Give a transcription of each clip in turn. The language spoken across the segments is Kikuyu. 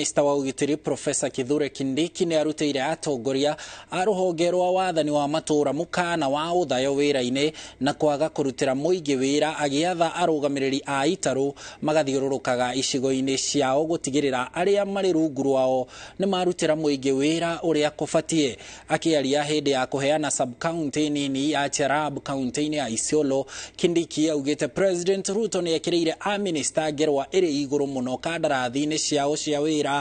Minista wa ũgitĩri Profesa Kithure Kindiki nĩ arutĩire atongoria a rũhonge rwa wathani wa matũũra mũkana wa ũthayo wĩra-inĩ na kwaga kũrutĩra mũingĩ wĩra, agĩatha arũgamĩrĩri a itarũ magathiũrũrũkaga icigo-inĩ ciao gũtigĩrĩra arĩa marĩ rungu rwao nĩ marutĩra mũingĩ wĩra ũrĩa kũbatiĩ. Akĩaria hĩndĩ ya kũheana sub-county nini ya Cherab kaunti-inĩ ya Isiolo, Kindiki augĩte President Ruto nĩ ekĩrĩire a-minista ngerwa ĩrĩ igũrũ mũno kandarathi-inĩ ciao cia wĩra,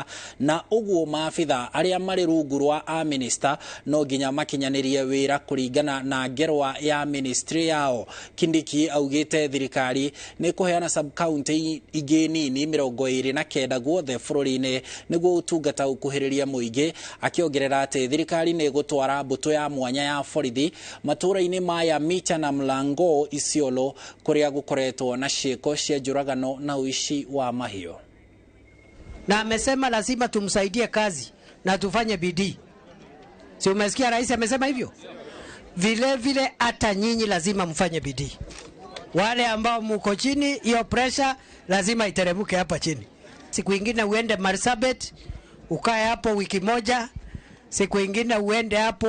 na ũguo maabitha arĩa marĩ rungu rwa a-minista no nginya makinyanĩrie wĩra kũringana na ngerwa ya ministry yao. Kindiki augĩte thirikari nĩ kũheana sub-county ingĩ nini 29 guothe bũrũri-inĩ nĩguo ũtungata ũkuhĩrĩrie mũingĩ, akĩongerera atĩ thirikari nĩ ĩgũtwara mbũtũ ya mwanya ya borithi matũũra-inĩ ma Yamicha na Mlango Isiolo kũrĩa gũkoretwo na ciĩko cia njũragano na ũici wa mahiũ. Na amesema lazima tumsaidie kazi na tufanye bidii. Si umesikia rais amesema hivyo? Vile vile hata nyinyi lazima mfanye bidii. Wale ambao mko chini, hiyo pressure lazima iteremuke hapa chini. Siku ingine uende Marsabit, ukae hapo wiki moja. Siku ingine uende hapo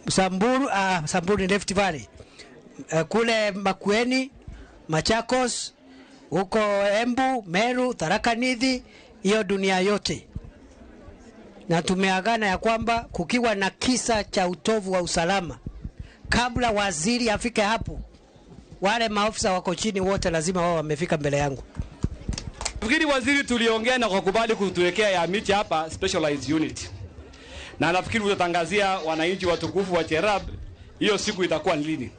Samburu, Samburu ni Rift Valley. Kule Makueni, Machakos, huko Embu, Meru, Tharaka Nithi, hiyo dunia yote. Na tumeagana ya kwamba kukiwa na kisa cha utovu wa usalama, kabla waziri afike hapo, wale maofisa wako chini wote lazima wao wamefika mbele yangu. Nafikiri waziri tuliongea na kukubali kutuwekea ya miti hapa specialized unit. Na nafikiri utatangazia wananchi watukufu wa Cherab hiyo siku itakuwa ni lini.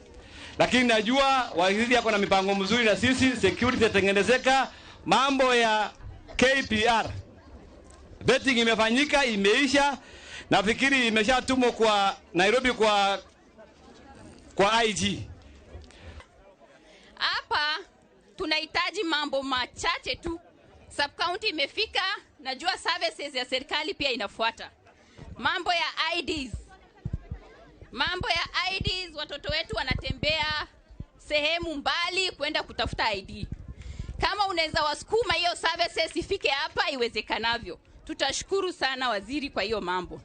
Lakini najua waziri yako na mipango mzuri na sisi, security itatengenezeka, mambo ya KPR betting imefanyika, imeisha. Nafikiri imeshatumwa kwa Nairobi kwa IG. Hapa tunahitaji mambo machache tu. Sub county imefika, najua services ya serikali pia inafuata. Mambo ya IDs. Mambo ya IDs, watoto wetu wanatembea sehemu mbali kwenda kutafuta ID. Kama unaweza wasukuma hiyo services ifike hapa iwezekanavyo, tutashukuru sana waziri kwa hiyo mambo.